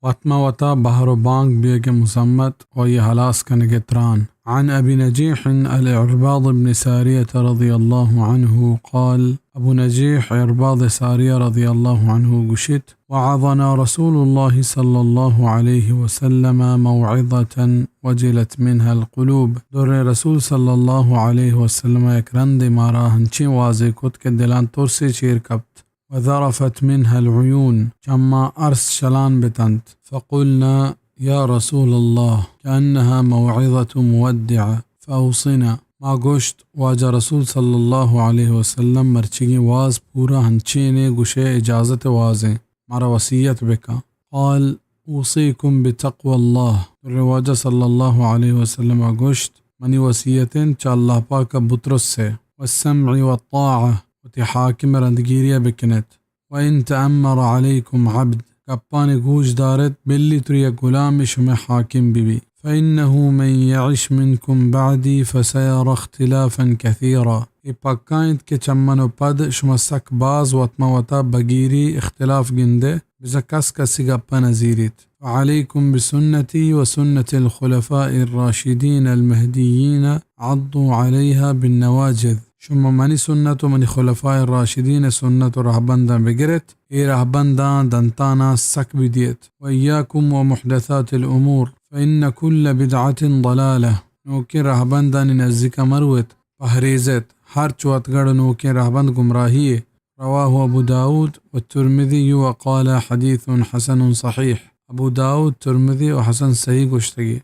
وتما وتا بہر و بانگ بیگ مذمت و یہ ہلاس کنگ تران۔ عن ابی نجیح العرباض بن ساریہ رضی اللہ عنہ قال، ابو نجیح عرباض ساریہ رضی اللہ عنہ گوشیت، وعظنا رسول الله صلى الله عليه وسلم موعظة وجلت منها القلوب۔ در رسول صلی اللہ علیہ وسلم یک رندے مارا ہنچیں وازے کت کہ دلان ترسے چیر کپت۔ وذرفت منها العیون، چماں ارس شلان بتنت۔ فقلنا یا رسول اللہ، کأنها موعظة مودع، فأوصنا۔ ما گوشت، واجہ رسول صلی اللہ علیہ وسلم، مرچیگیں واز پورا ہنچینے، گوشے اجازت وازیں، مارا وصیت بکن۔ قال، اوصیکم بتقوی اللہ۔ تو واجہ صلی اللہ علیہ وسلم ء گوشت، منی وصیت انت چہ اللہ پاک ء بترس ئے، والسمع والطاعہ، وتی حاکم ء رندگیری ء بکن ات، وان تأمر علیکم عبد، گپانی گوش دار ات، بلی تری یک غلامے شمئے حاکم بہ بی۔ فإنه من يعش منكم بعدي فسيرى اختلافا كثيرا۔ اے پکا انت کہ چہ من و پد شما سک باز وت ماں وتا بگیری، اختلاف گندئے، بزاں کس کسی گپا نزیریت۔ فعليكم بسنتي وسنة الخلفاء الراشدين المهديين عضوا عليها بالنواجذ۔ شما منی سنت و منی خلفاء راشدین سنت و رہبنداں بگرت، اے رہبنداں دنتاناں سک بدیت۔ وإياكم ومحدثات الأمور فإن كل بدعة ضلالة۔ نوکیں رہبندانی نزیکا مروت، پہریزت، ہرچ وتگڑ نوکیں رہبند گمراہی ئے۔ رواه أبو داود والترمذي وقال حديث حسن صحيح۔ ابو داؤد، ترمذی و حسن صحیح گوشتگی۔